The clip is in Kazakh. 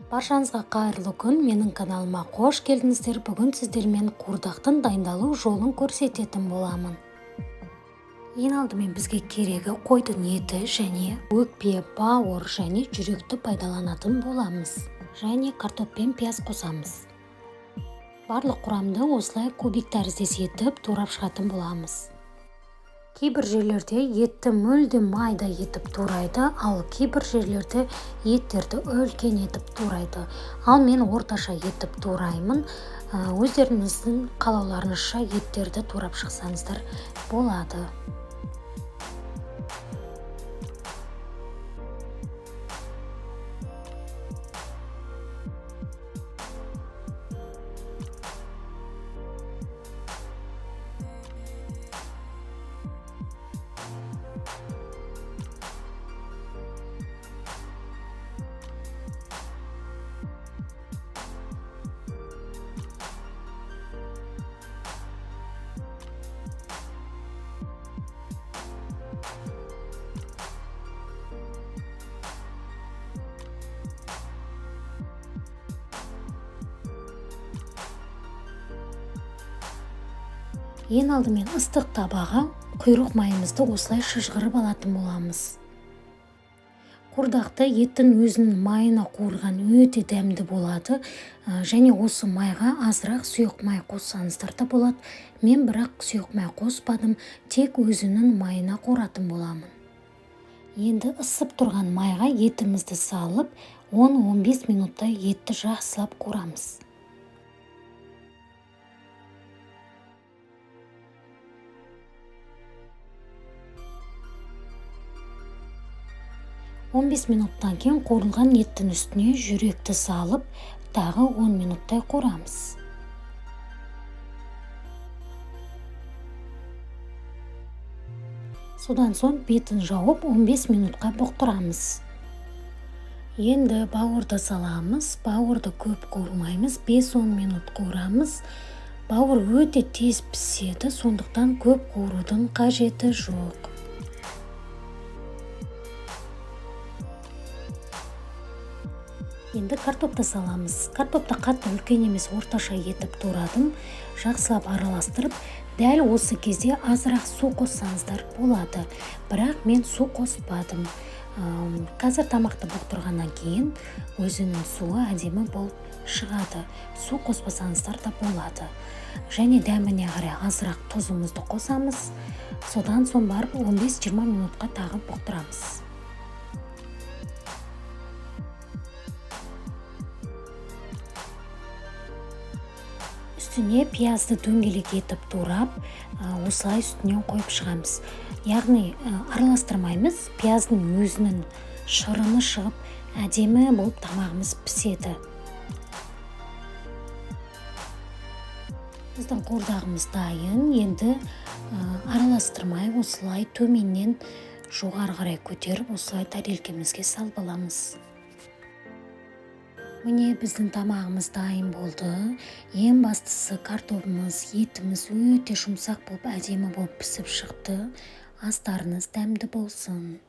Баршаңызға қайырлы күн, менің каналыма қош келдіңіздер. Бүгін сіздермен қуырдақтың дайындалу жолын көрсететін боламын. Ең алдымен бізге керегі қойдың еті және өкпе, бауыр және жүректі пайдаланатын боламыз. Және картоп пен пияз қосамыз. Барлық құрамды осылай кубик тәріздес етіп турап шығатын боламыз. Кейбір жерлерде етті мүлде майда етіп турайды, ал кейбір жерлерде еттерді үлкен етіп турайды. Ал мен орташа етіп тураймын. Өздеріңіздің қалауларыңызша еттерді турап шықсаңыздар болады. Ең алдымен ыстық табаға құйрық майымызды осылай шыжғырып алатын боламыз. Қуырдақты еттің өзінің майына қуырған өте дәмді болады. Және осы майға азырақ сұйық май қоссаңыздар да болады. Мен бірақ сұйық май қоспадым, тек өзінің майына қуыратын боламын. Енді ысып тұрған майға етімізді салып, 10-15 минуттай етті жақсылап қуырамыз. 15 минуттан кейін қуырылған еттің үстіне жүректі салып, тағы 10 минуттай қуырамыз. Содан соң бетін жауып 15 минутқа бұқтырамыз. Енді бауырды саламыз. Бауырды көп қуырмаймыз, 5-10 минут қуырамыз. Бауыр өте тез піседі, сондықтан көп қуырудың қажеті жоқ. Енді картопты саламыз. Картопты қатты үлкен емес, орташа етіп турадым. Жақсылап араластырып, дәл осы кезде азырақ су қоссаңыздар болады. Бірақ мен су қоспадым. Қазір тамақты бұқтырғаннан кейін өзінің суы әдемі болып шығады. Су қоспасаңыздар да болады. Және дәміне қарай азырақ тұзымызды қосамыз. Содан соң барып 15-20 минутқа тағы бұқтырамыз. Үстіне пиязды дөңгелек етіп турап, осылай үстінен қойып шығамыз. Яғни араластырмаймыз, пияздың өзінің шырыны шығып, әдемі болып тамағымыз піседі. Біздің қуырдағымыз дайын. Енді араластырмай осылай төменнен жоғары қарай көтеріп, осылай тарелкемізге салып аламыз. Міне біздің тамағымыз дайын болды. Ең бастысы картопымыз, етіміз өте жұмсақ болып, әдемі болып пісіп шықты. Астарыңыз дәмді болсын.